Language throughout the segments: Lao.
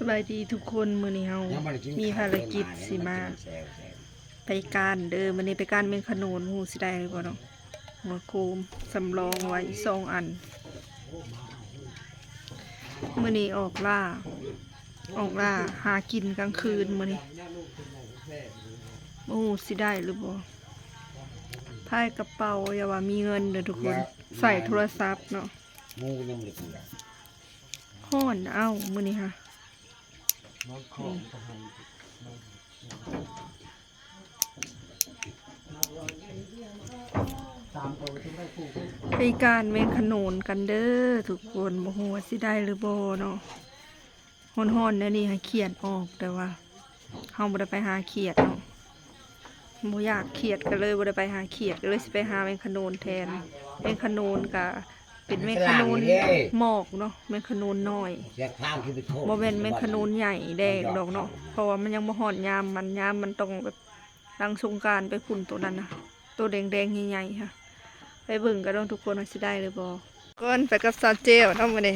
ສະບາຍດີທຸກຄົນ ມື້ນີ້ເຮົາມີພາລະກິດຊິມາໄປກ້ານເດີ. ມື້ນີ້ໄປກ້ານແມງຂະໂໜນ ຮູ້ຊິໄດ້ຫຼືບໍ່ເນາະ. ຫົວໂຄມສຳລອງໄວ້ສອງອັນ. ມື້ນີ້ອອກລ່າ ອອກລ່າຫາກິນກາງຄືນມື້ນີ້. ບໍ່ຮູ້ຊິໄດ້ຫຼືບໍ່. ພາຍກະເປົາ ຢ່າວ່າມີເງິນເດີທຸກຄົນ ໃສ່ໂທລະສັບເນາະ. ໝູຍັງບໍ່ໄດ້ກິນ. ຮ້ອນເອົ້າ ມື້ນີ້ຫະ. ໄປກ້ານແມງຂະໂໜນກັນເດີທຸກຄົນ. ບໍ່ຮູ້ວ່າຊິໄດ້ຫຼືບໍ່ເນາະ. ຮ້ອນໆແນວນີ້ຫາຂຽດອອກ ແຕ່ວ່າເຮົາບໍ່ໄດ້ໄປຫາຂຽດເນາະ. ບໍ່ຢາກຂຽດ ກໍເລີຍບໍ່ໄດ້ໄປຫາຂຽດ ກໍເລີຍຊິໄປຫາແມງຂະໂໜນແທນ. ແມງຂະໂໜນກະເປັນແມງຂະໂໜນໝອກເນາະ ແມງຂະໂໜນນ້ອຍ ບໍ່ແມ່ນແມງຂະໂໜນໃຫຍ່ແດງດອກເນາະ. ເພາະວ່າມັນຍັງບໍ່ຮອດຍາມມັນ ຍາມມັນຕ້ອງແບບຫຼັງສົງການໄປພຸ້ນ ໂຕນັ້ນນະ ໂຕແດງໆໃຫຍ່ໆຫະ. ໄປເບິ່ງກັນເນາະທຸກຄົນ ວ່າຊິໄດ້ຫຼືບໍ່. ກ່ອນໄປກັບສາວແຈ່ວເນາະມື້ນີ້.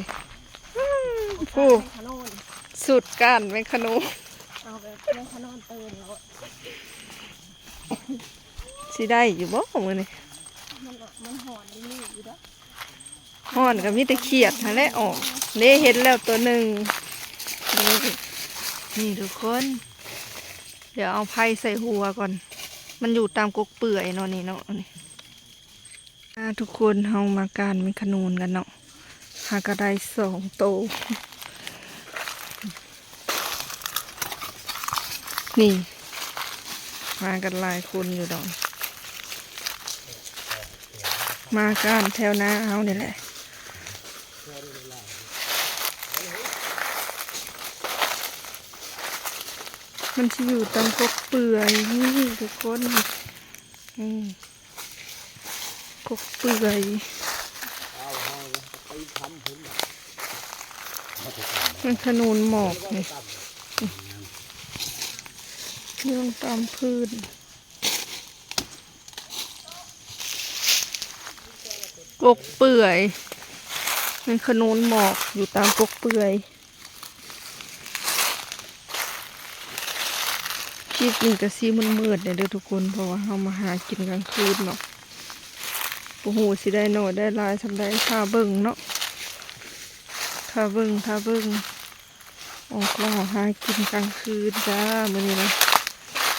ຜູ້ສຸດກ້ານແມງຂະໂໜນ ເອົາແບບແມງຂະໂໜນຕື່ນໂລດ. ຊິໄດ້ຢູ່ບໍ່ມື້ນີ້? ມັນ ມັນຮ້ອນຢູ່ນີ້ຢູ່ເດີ. ຮ້ອນກໍມີແຕ່ຂຽດຫັ້ນແຫຼະອອກ. ເດ້ ເຫັນແລ້ວໂຕໜຶ່ງ. ນີ້ ນີ້ທຸກຄົນ ດຽວເອົາໄຟໃສ່ຫົວກ່ອນ. ມັນຢູ່ຕາມກົກເປື່ອຍເນາະ ນີ້ເນາະ ນີ້. ອ່າ ທຸກຄົນ ເຮົາມາກ້ານແມງຂະໂໜນກັນເນາະ. ຫາກໍໄດ້ສອງໂຕ. ນີ້ ມາກັນຫຼາຍຄົນຢູ່ດອກ. ມາກ້ານແຖວໜ້າເຮົານີ້ແຫຼະ. ມັນຊິຢູ່ຕາມກົກເປື່ອຍນີ້ທຸກຄົນ. ນີ້ ກົກເປື່ອຍ ແມງຂະໂໜນໝອກນີ້ ຢູ່ຕາມພື້ນ. ກົກເປື່ອຍ ແມງຂະໂໜນໝອກຢູ່ຕາມກົກເປື່ອຍ. ຄລິບນີ້ກໍຊິມືດໆແດ່ເດີທຸກຄົນ ເພາະວ່າເຮົາມາຫາກິນກາງຄືນເນາະ. ບໍ່ຮູ້ຊິໄດ້ໜ້ອຍໄດ້ຫຼາຍສ່ຳໃດ ຖ້າເບິ່ງເນາະ ຖ້າເບິ່ງ ຖ້າເບິ່ງ. ອອກລ່າຫາກິນກາງຄືນຈ້າ ມື້ນີ້ນະ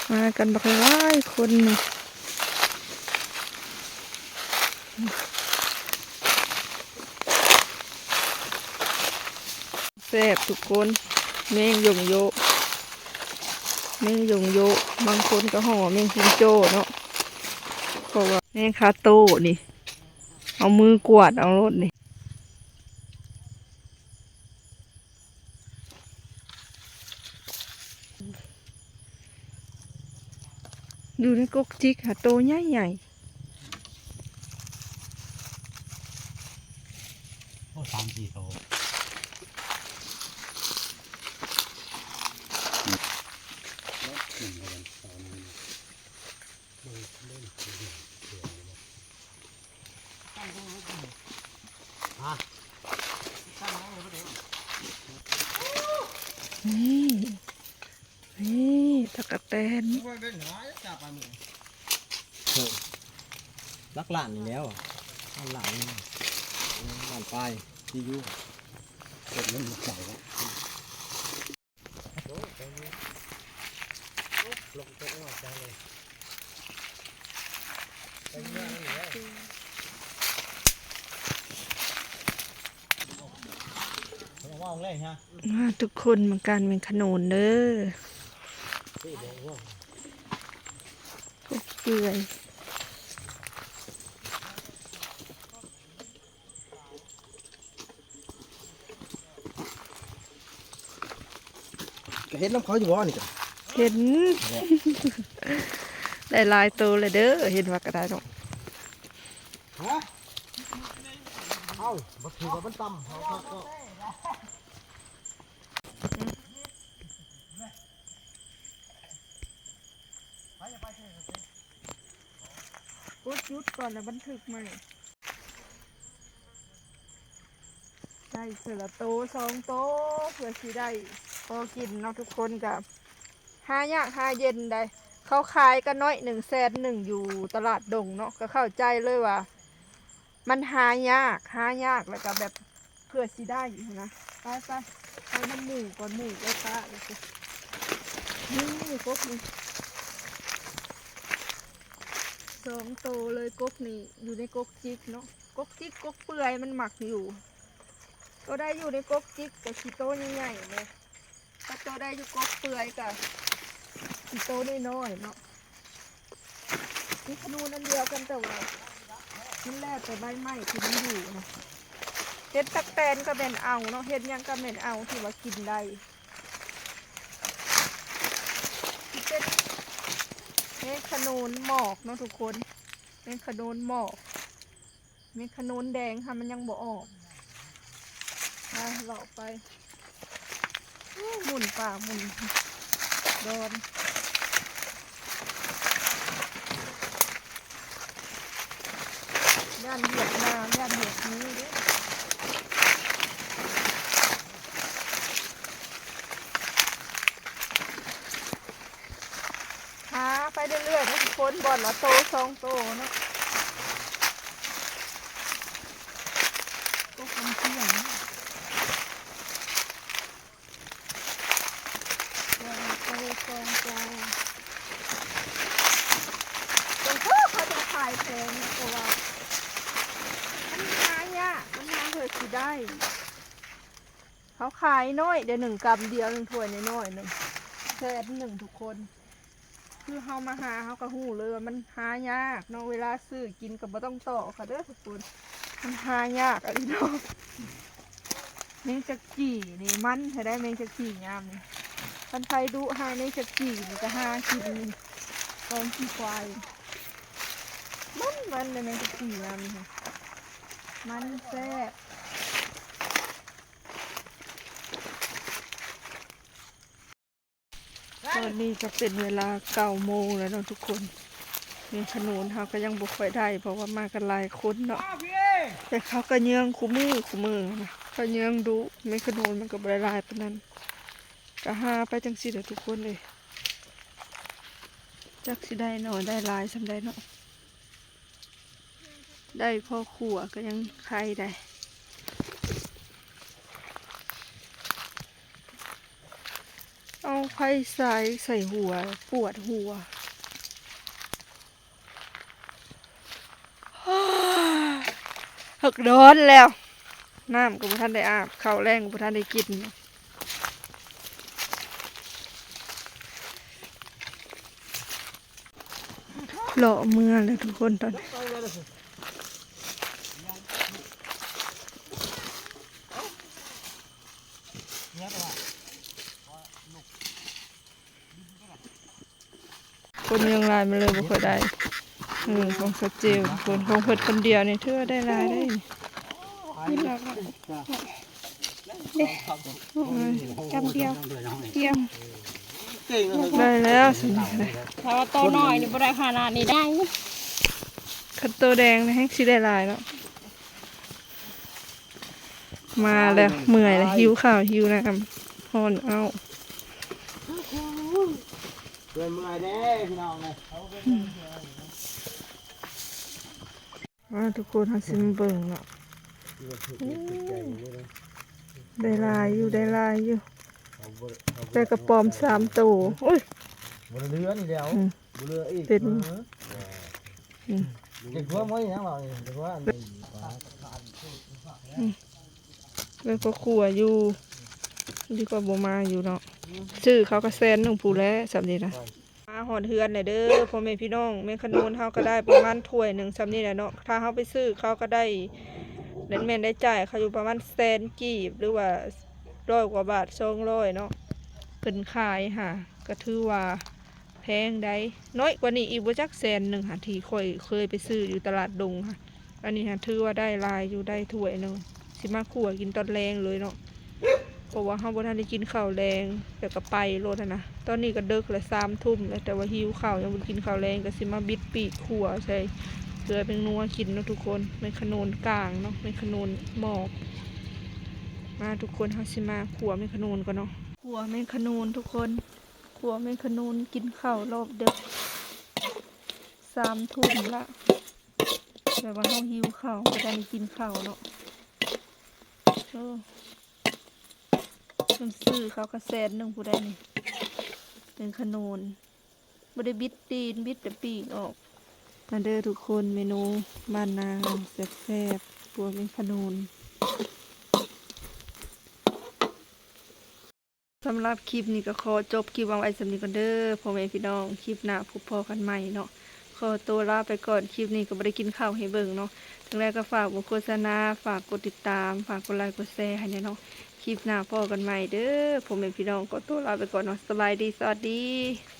ມາກັນບັກຫຼາຍຄົນນີ້. ແຊບທຸກຄົນ ແມງຢົງໂຢະ ແມງຢົງໂຢະ ບາງຄົນກໍຮ້ອງວ່າແມງຈິງໂຈ້ເນາະ ເພາະວ່າແມງຄາໂຕ້ນີ້ ເອົາມືກວາດເອົາໂລດນີ້. ຢູ່ໃນກົກຈິກຫາໂຕໃຫຍ່ໆ. ໂອ້ ສາມສີ່ໂຕ. ນີ້ ນີ້ ຕັກກະແຕນ ຫຼັກລ້ານນີ້ແລ້ວ ລ້ານ ລ້ານປາຍທີ່ຢູ່ ເກັບເງິນໃສ່. ມາທຸກຄົນມາກ້ານແມງຂະໂໜນເດີ ກົກເປື່ອຍ. ກໍເຫັນນຳເຂົາຢູ່ບໍ່ນີ້ກະ ເຫັນ ໄດ້ຫຼາຍໂຕແລ້ວເດີ ເຫັນວ່າກໍໄດ້ດອກ. ຮະ ເອົ້າ ບໍ່ຖືກວ່າມັນຕ່ຳ ເຮົາກໍ ກົດຢຸດກ່ອນແລ້ວບັນທຶກໃໝ່. ໄດ້ ເທື່ອລະໂຕສອງໂຕ ເພື່ອຊິໄດ້ພໍກິນເນາະທຸກຄົນ. ກໍຫາຍາກຫາເຢັນໃດ໋ ເຂົາຂາຍກັນໜ້ອຍໜຶ່ງແສນໜຶ່ງຢູ່ຕະຫຼາດດົງເນາະ ກໍເຂົ້າໃຈເລີຍວ່າ ມັນຫາຍາກ ຫາຍາກ ແລ້ວກໍແບບເພື່ອຊິໄດ້ຫັ້ນນະ. ໄປໆ ໄປນຳໝູ່ກ່ອນ ໝູ່ໄປປະແລ້ວຊິ ນີ້ກົກນີ້ສອງໂຕເລີຍ. ກົກນີ້ຢູ່ໃນກົກຈິກເນາະ ກົກຈິກ ກົກເປື່ອຍ ມັນມັກຢູ່. ໂຕໃດຢູ່ໃນກົກຈິກກໍຊິໂຕໃຫຍ່ໆແດ່ ຖ້າໂຕໃດຢູ່ກົກເປື່ອຍກໍຊິໂຕນ້ອຍໆເນາະ. ມີຂະໜູນອັນດຽວກັນ ແຕ່ວ່າມັນແລ້ວແຕ່ໃບໄມ້ທີ່ມັນຢູ່ນະ. ເຮັດຕັກແຕນກໍແມ່ນເອົາເນາະ ເຮັດຫຍັງກໍແມ່ນເອົາທີ່ວ່າກິນໄດ້. ເປັນແມງຂະໜູນໝອກເນາະທຸກຄົນ ແມງຂະໜູນໝອກ. ແມງຂະໜູນແດງຫັ້ນມັນຍັງບໍ່ອອກ. ໄປເລາະໄປ ໝຸ່ນປ່າໝຸ່ນດອນ ຢ້ານຫຽບນ້ຳ ຢ້ານຫຽບນີ້ເດ້. ຫາໄປເລື້ອຍໆເນາະທຸກຄົນ ບ່ອນລະໂຕສອງໂຕເນາະ. ໂຕກຳລັງ ໂຕສອງໂຕ ໂຕເຂົາຈະຂາຍແພງ ເພາະວ່າມັນຫາຍາກ ມັນຫາເພື່ອຊິໄດ້. ເຂົາຂາຍນ້ອຍເດ ໜຶ່ງກຳດຽວ ໜຶ່ງຖ້ວຍນ້ອຍໆ ໜຶ່ງແສນໜຶ່ງທຸກຄົນ. ຄືເຮົາມາຫາ ເຮົາກໍຮູ້ເລີຍວ່າມັນຫາຍາກເນາະ ເວລາຊື້ກິນກໍບໍ່ຕ້ອງຕໍ່ເຂົາເດີທຸກຄົນ ມັນຫາຍາກອີ່ຫຼີເນາະ. ແມງຈັກຈີ່ນີ້ມັນແທ້ໃດ ແມງຈັກຈີ່ຍາມນີ້ ຄັນໃຜດຸຮ້າຍແມງຈັກຈີ່ນີ້ກໍຫາກິນກອງຂີ້ຄວາຍ ມັນໆເລີຍ ແມງຈັກຈີ່ຍາມນີ້ ມັນແຊບ. ຕອນນີ້ກໍເປັນເວລາເກົ້າໂມງແລ້ວເນາະທຸກຄົນ. ແມງຂະໜູນເຮົາກໍຍັງບໍ່ຄ່ອຍໄດ້ ເພາະວ່າມາກັນຫຼາຍຄົນເນາະ ແຕ່ເຂົາກໍເຍືອງຄູ່ມື້ຄູ່ມື້ນະ ເຂົາເຍືອງດຸ. ແມງຂະໜູນມັນກໍບໍ່ໄດ້ຫຼາຍປານນັ້ນ ກໍຫາໄປຈັ່ງຊີ້ແຫຼະທຸກຄົນເອີຍ. ຈັກຊິໄດ້ໜ້ອຍໄດ້ຫຼາຍສ່ຳໃດເນາະ. ໄດ້ພໍຄົວກໍຍັງໄຄໄດ້. ເອົາໄຟສາຍໃສ່ຫົວ ປວດຫົວ. ເພິກນອນແລ້ວ ນ້ຳກໍບໍ່ທັນໄດ້ອາບ ເຂົ້າແລງກໍບໍ່ທັນໄດ້ກິນ. ເລາະເມືອແລ້ວທຸກຄົນຕອນນີ້. ຄົນຍັງຫຼາຍ ມັນເລີຍບໍ່ຄ່ອຍໄດ້. ເອີ ຂອງສາວເຈວ ຄົນຂອງເພິ່ນຄົນດຽວນີ້ ຖືວ່າໄດ້ຫຼາຍໄດ໋. ກິນແລ້ວກໍ ນີ້ ກຳດຽວ ກຽມ ໄດ້ແລ້ວຊັ້ນນະ. ຖ້າວ່າໂຕນ້ອຍນີ້ບໍ່ໄດ້ຂະໜາດນີ້ໄດ໋. ຄັນໂຕແດງນະ ແຮ່ງຊິໄດ້ຫຼາຍເນາະ. ມາແລ້ວ ເມື່ອຍແລ້ວ ຫິວເຂົ້າຫິວນ້ຳ ຮ້ອນເອົ້າ. ເມື່ອຍເດ້ພີ່ນ້ອງເອີຍ. ມາທຸກຄົນ ເຮົາຊິມາເບິ່ງເນາະ. ໄດ້ຫຼາຍຢູ່ ໄດ້ຫຼາຍຢູ່ ແຕ່ກະປອມສາມໂຕ. ໂອ້ຍ ບໍ່ເຫຼືອນີ້ແລ້ວ ອືມ ບໍ່ເຫຼືອອີກ. ເປັນ ອືມ ເຈັບຫົວໝົດຫຍັງເວົ້ານີ້ ເຈັບຫົວອັນນີ້. ອືມ ເລີຍກໍຂົວຢູ່ ດີກວ່າບໍ່ມາຢູ່ເນາະ. ຊື້ເຂົາກໍແສນໜຶ່ງພຸ້ນແຫຼະ ສ່ຳນີ້ນະ. ມາຮອດເຮືອນແລ້ວເດີພໍ່ແມ່ພີ່ນ້ອງ. ແມງຂະໜູນເຮົາກໍໄດ້ປະມານຖ້ວຍໜຶ່ງສ່ຳນີ້ແຫຼະເນາະ. ຖ້າເຮົາໄປຊື້ເຂົາກໍໄດ້ ແມ່ນໄດ້ຈ່າຍເຂົາຢູ່ປະມານແສນກີບ ຫຼືວ່າຮ້ອຍກວ່າບາດ ສອງຮ້ອຍເນາະ. ເພິ່ນຂາຍຫາ ກໍຖືວ່າແພງໃດ໋ ນ້ອຍກວ່ານີ້ອີກບໍ່ຈັກ ແສນໜຶ່ງຫາ ທີ່ຂ້ອຍເຄີຍໄປຊື້ຢູ່ຕະຫຼາດດົງຫາ. ອັນນີ້ຫາຖືວ່າໄດ້ຫຼາຍຢູ່ ໄດ້ຖ້ວຍໜຶ່ງ ຊິມາຂົ້ວກິນຕອນແລງເລີຍເນາະ ເພາະວ່າເຮົາບໍ່ທັນໄດ້ກິນເຂົ້າແລງ ແລ້ວກໍໄປໂລດຫັ້ນນະ. ຕອນນີ້ກໍເດິກແລ້ວ ສາມທຸ່ມແລ້ວ ແຕ່ວ່າຫິວເຂົ້າ ຍັງບໍ່ໄດ້ກິນເຂົ້າແລງ ກໍຊິມາບິດປີກຂົ້ວໃສ່ເກືອແປ້ງນົວກິນເນາະທຸກຄົນ. ແມງຂະໜູນກາງເນາະ ແມງຂະໜູນໝອກ. ມາທຸກຄົນ ເຮົາຊິມາຂົ້ວແມງຂະນູນກ່ອນເນາະ. ຂົ້ວແມງຂະນູນທຸກຄົນ ຂົ້ວແມງຂະນູນກິນເຂົ້າຮອບເດິກ ສາມທຸ່ມລະ ແບບວ່າເຮົາຫິວເຂົ້າ ບໍ່ໄດ້ກິນເຂົ້າເນາະ. ໂອ້ ເພິ່ນຊື້ເຂົ້າກະແສນໜຶ່ງ ຜູ້ໃດນີ້ ແມງຂະນູນ ບໍ່ໄດ້ບິດຕີນ ບິດແຕ່ປີກອອກ. ມາເດີທຸກຄົນ ເມນູບ້ານນາເຮົາແຊບໆ ຂົ້ວແມງຂະນູນ. ສຳລັບຄລິບນີ້ກໍຂໍຈົບຄລິບເອົາໄວ້ສ່ຳນີ້ກ່ອນເດີພໍ່ແມ່ພີ່ນ້ອງ ຄລິບໜ້າພົບພໍ້ກັນໃໝ່ເນາະ. ຂໍໂຕລາໄປກ່ອນ ຄລິບນີ້ກໍບໍ່ໄດ້ກິນເຂົ້າໃຫ້ເບິ່ງເນາະ. ຈັ່ງໃດກໍຝາກບໍ່ໂຄສະນາ ຝາກກົດຕິດຕາມ ຝາກກົດໄລກົດແຊໃຫ້ແດ່ເນາະ. ຄລິບໜ້າພໍ້ກັນໃໝ່ເດີພໍ່ແມ່ພີ່ນ້ອງ ຂໍໂຕລາໄປກ່ອນເນາະ. ສະບາຍດີ ສະຫວັດດີ.